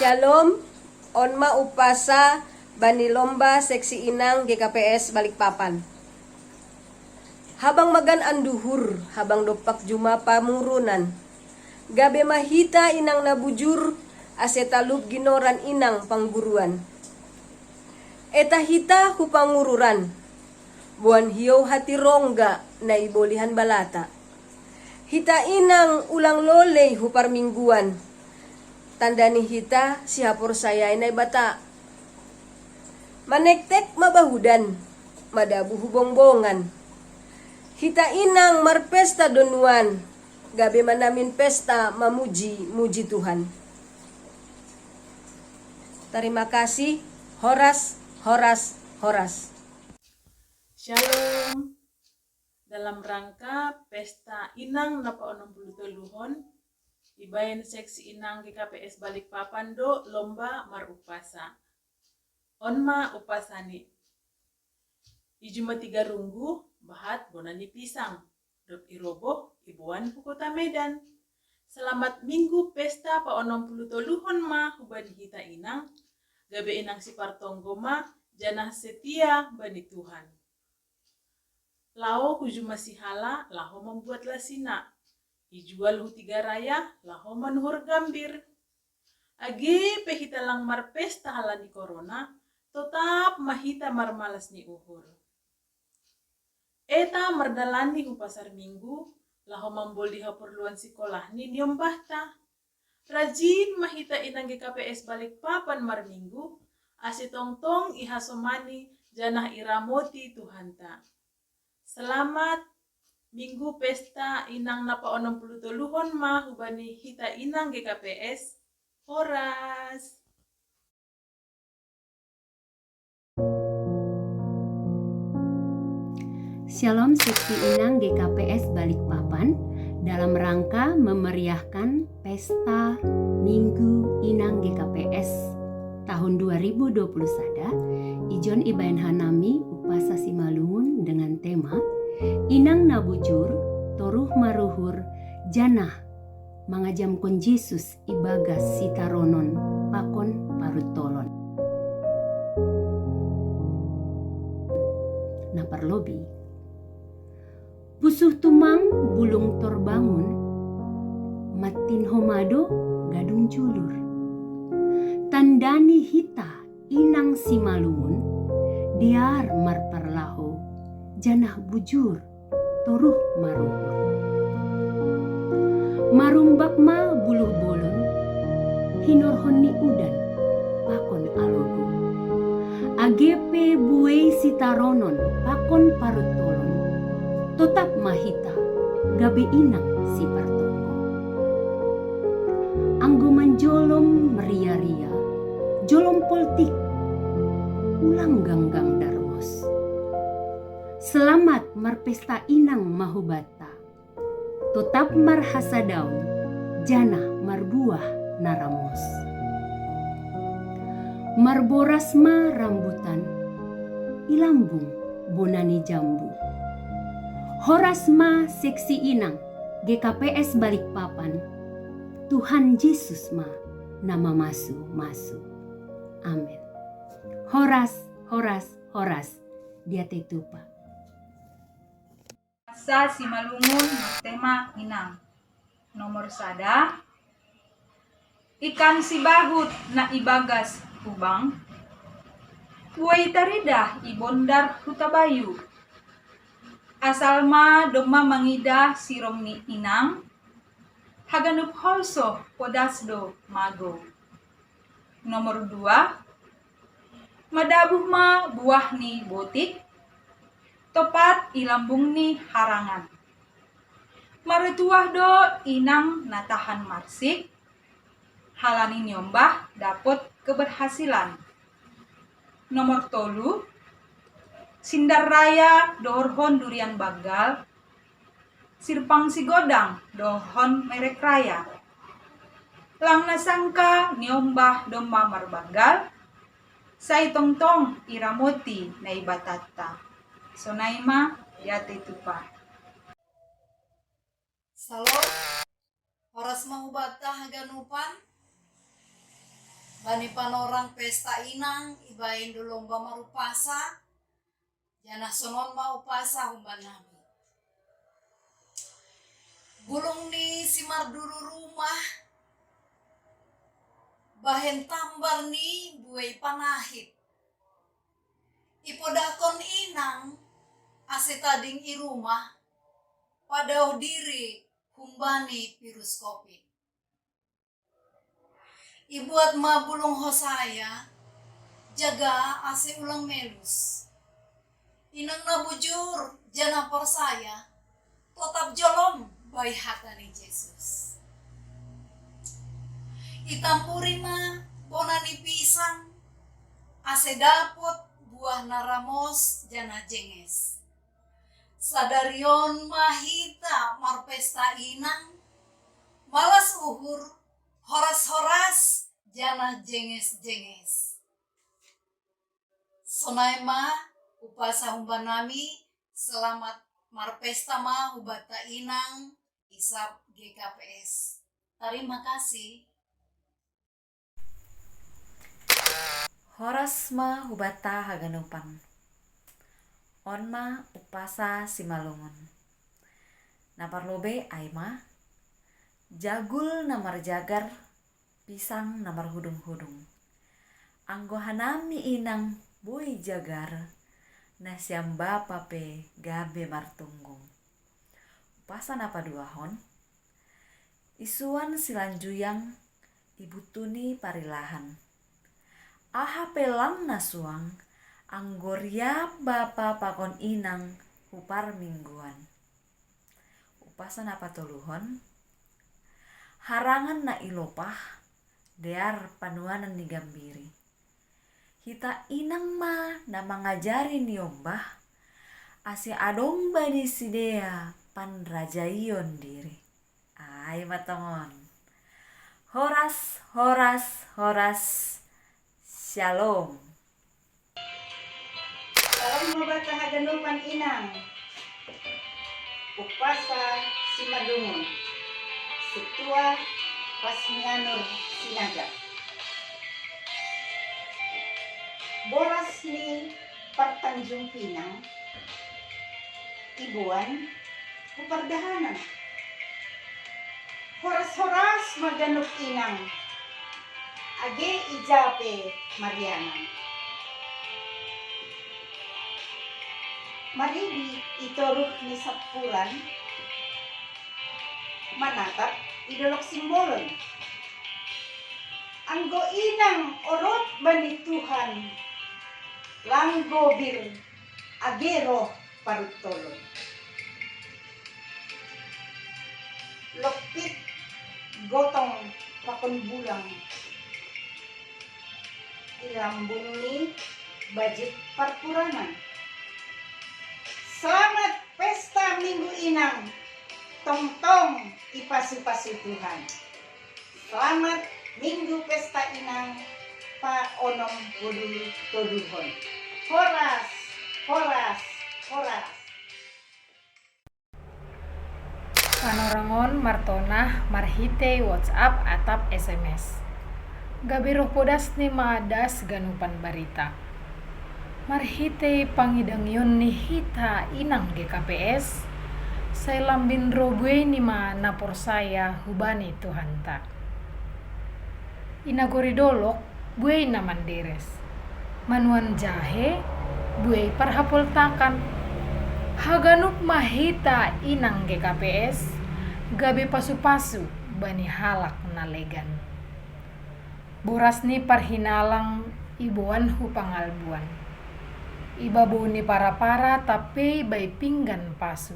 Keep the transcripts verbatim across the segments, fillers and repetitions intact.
Shalom, on ma umpasa bani lomba seksi inang G K P S Balikpapan. Habang magan anduhur, habang dompak juma pangurunan. Gabe ma hita inang na bujur, ase talup ginoran inang pangguruan. Eta hita hu pangururan, boan hiou hati rongga na ibolihan balata. Hita inang ulang lolei hu parmingguan. Tanda ni hita sihaporsayai Naibata. Manektek mabahudan, madabu hu bongbongan. Hita inang marpesta donuan, gabe manamin pesta mamuji-muji Tuhan. Tarima kasih, horas, horas, horas. Shalom. Dalam rangka pesta inang na paonom puluh toluhon, ibaen seksi inang G K P S Balikpapan do lomba marumpasa. On ma umpasani. Ijuma tiga runggu, bahat bona ni pisang. Dob iroboh, iboan hu kota Medan. Selamat minggu pesta paonom puluh toluhon ma hubani hita inang, gabe inang sipartonggo ma, janah setia bani Tuhan. Lao hu juma sihala, laho mambuat lasina. Ijual hu tiga raya, laho manuhor gambir. Age pe hita lang marpesta halani korona, totap ma hita marmalas ni uhur. Eta mardalani hu pasar minggu, laho mamboli haporluan sikolahni niombahta. Rajin ma hita inang G K P S Balikpapan marminggu, ase tongtong ihasomani janah iramoti Tuhanta. Selamat minggu pesta inang na paonom puluh toluhon ma hubani hita inang G K P S. Horas. Shalom seksi inang G K P S Balikpapan. Dalam rangka memeriahkan pesta Minggu Inang G K P S tahun dua ribu dua puluh sada, ijon ibaen hanami umpasa simalungun dengan tema Inang na bujur, toruh maruhur, janah mangajamkon Jesus ibagas sitaronon pakon parutolon. Na parlobi, pusuh tumang bulung torbangun, mattin homa do gadung julur. Tandani hita inang simalungun, dear marparlaho, janah bujur toruh maruhur. Marumbak ma buluh bolon, hinorhon ni udan pakon alogo. Age pe buei sitaronon pakon parutolon, totap ma hita gabe inang sipartonggo. Anggo manjolom meriaria, jolom poltik, ulang ganggang darmos. Selamat marpesta inang ma hubanta. Totap marhasadaon, janah marbuah na ramos. Marboras ma rambutan, ilambung bona ni jambu. Horas ma seksi inang G K P S Balikpapan. Tuhan Jesus ma na mamasu-masu. Amen. Horas, horas, horas. Diatei tupa. Sa simalungun tema inang. Nomor sada, ikan sibahut na ibagas hubang, buei taridah ibondar hu tabayu. Asal ma domma mangidah sirong ni inang, haganup holso podas do magou. Nomor dua, madabuh ma buah ni botik, topat i lambung ni harangan. Maratuah do inang na tahan marsik, halani niombah dapot keberhasilan. Nomor tolu, sindar raya dohorhon durian banggal, sirpang sigodang dohorhon merek raya. Lang na sangka niombah domma marbanggal, sai tongtong iramoti Naibatatta. Sonai ma, diatei tupa. Salom. Horas ma hubanta haganupan. Bani panorang pesta inang ibaen do lomba marupasa, janah sonon ma upasa humbanami. Bulung ni simarduru rumah, bahen tambar ni buei panahit. Ipodahkon inang, ase tading i rumah, padaoh diri humbani virus covid. Ibuat ma bulung hosaya, jaga ase ulang melus. Inang na bujur, janah porsaya, totap jolom bai hata ni Jesus. Itampuri ma bona ni pisang, ase dapot buah na ramos janah jenges. Sadari on ma hita marpesta inang, malas uhur, horas-horas, janah jenges-jenges. Sonai ma upasa humbanami, selamat marpesta ma hubanta inang isap G K P S. Tarima kasih. Horas ma hubanta haganupan. On ma upasa simalungun. Na parlobei ai ma, jagul na marjagar, pisang na marhudung-hudung. Anggo hanami inang boi jagar, nasiam bapa pe gabe martunggung. Upasa na paduahon, isuan silanjuyang, ibutu ni parilahan. Aha pe lang na suang, anggo riap bapa pakon inang hu parmingguan. Upasa na patoluhon, harangan na ilopah, dear panuanan ni gambiri. Hita inang ma na mangajari niombah, ase adong bani sidea panrajaion diri. Ai ma tongon. Horas, horas, horas. Shalom. Salam ma banta haganupan inang. Upasa simalungun. Setua Pasmianur Sinaga. Boras ni partanjung pinang iboan hu pardahanan. Horas-horas ma ganup inang, age ija pe marianan. Maridi i toruh ni sampuran, manatap i dolok Simbolon. Anggo inang orot bani Tuhan, lang gobir age roh paruntolon. Lokpit, gotong pakon bulang i lambung ni bajik parpuranan. Selamat pesta Minggu Inang, tongtong ipasu-pasu Tuhan. Selamat Minggu Pesta Inang pa onom puluh toduhon. Horas, horas, horas. Panorang on martonah marhitei WhatsApp atap S M S. Gabe roh podas ni ma das ganupan barita. Marhitei pangidangion ni hita inang G K P S, sai lambin roh buei ni ma na porsaya hubani Tuhanta. I nagori dolok buei na manderes, manuan jahe buei parhapoltakan. Haganup ma hita inang G K P S gabe pasu-pasu bani halak na legan. Boras ni parhinalang iboan hu pangalbuan, i babou ni para-para tapei bai pinggan pasu.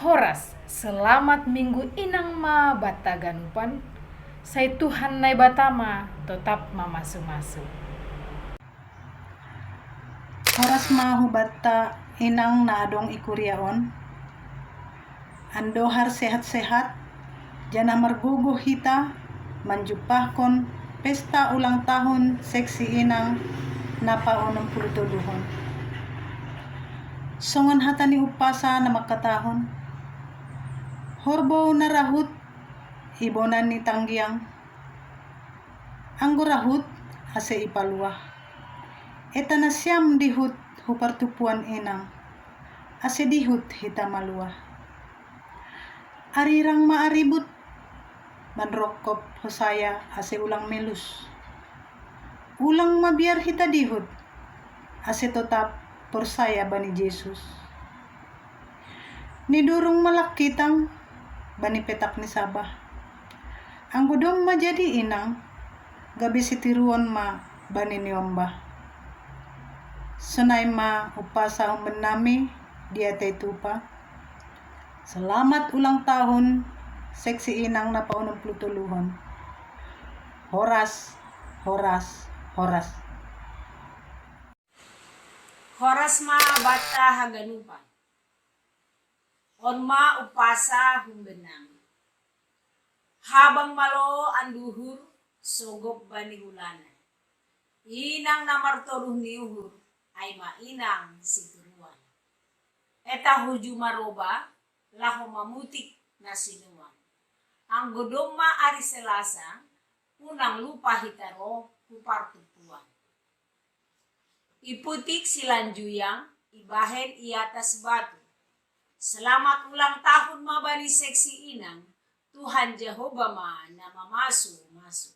Horas, selamat Minggu Inang ma banta ganupan, sai Tuhan Naibata ma totap mamasu-masu. Horas ma hubanta inang na adong i kuria on. Andohar sehat-sehat, janah margogoh hita manjumpahkon pesta ulang tahun seksi inang na paonom puluh toluhon. Songon hata ni umpasa na mangkatahon, horbou na rahut i bona ni tanggiang, Anggo rahut ase ipaluah. Eta nasiam dihut hu partupuan inang, ase dihut hita maluah. Arirang ma aribut, manrongkop hosaya ase ulang melus. Ulang mabiar hita dihut, ase totap porsaya bani Jesus. Nidurung ma langkitang bani petak ni Sabah. Anggo domma jadi inang, gabe sitiruon ma bani niombah. Sonai ma umpasa humbannami di atai tupa. Selamat ulang tahun seksi inang na paonom pulu toluhon. Horas, horas, horas. Horas ma banta haganupan. On ma umpasa humbannami. Habang malo anduhur sogop bani hulana. Inang na martoruh ni uhur, ai ma inang sitiruon. Eta hu juma roba, laho mamutik na sinuan. Anggo domma ari Selasa, unang lupa hita ro hu partupuan. Iputik silanjuyang, ibahen i atas batu. Selamat ulang tahun ma bani seksi inang, Tuhan Jahowa ma na mamasu-masu.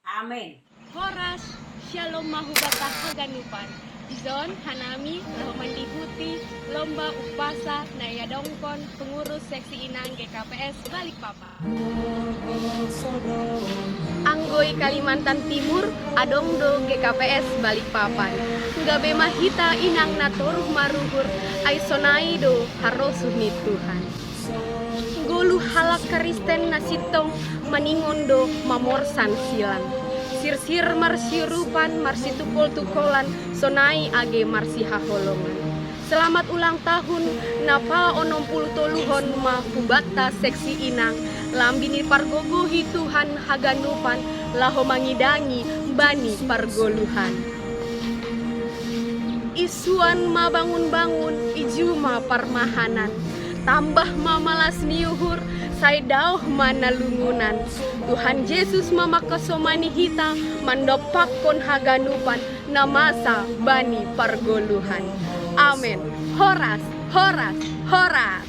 Amen. Horas, syalom ma hubanta haganupan. Dison hanami laho mandihuti lomba umpasa na iadongkon pengurus seksi inang G K P S Balikpapan. Anggo i Kalimantan Timur, adong do G K P S Balikpapan. Gabe ma hita inang na toruh maruhur, ai sonai do harosuh ni Tuhan. Goluh halak Kristen na sintong maningon do mamorsan silang. Sirsir marsiurupan, marsitupol-tupolan, sonai age marsihaholongan. Selamat ulang tahun na paonom pulu toluhon ma hubanta seksi inang, lambin ipargogohi Tuhan haganupan laho mangidangi bani pargoluhan. Isuan ma bangun-bangun, ijuma parmahanan. Tambah ma malas ni uhur, sai daoh ma na lungunan. Tuhan Jesus ma mangkasomani hita mandompakkon haganupan na masa bani pargoluhan. Amen. Horas, horas, horas.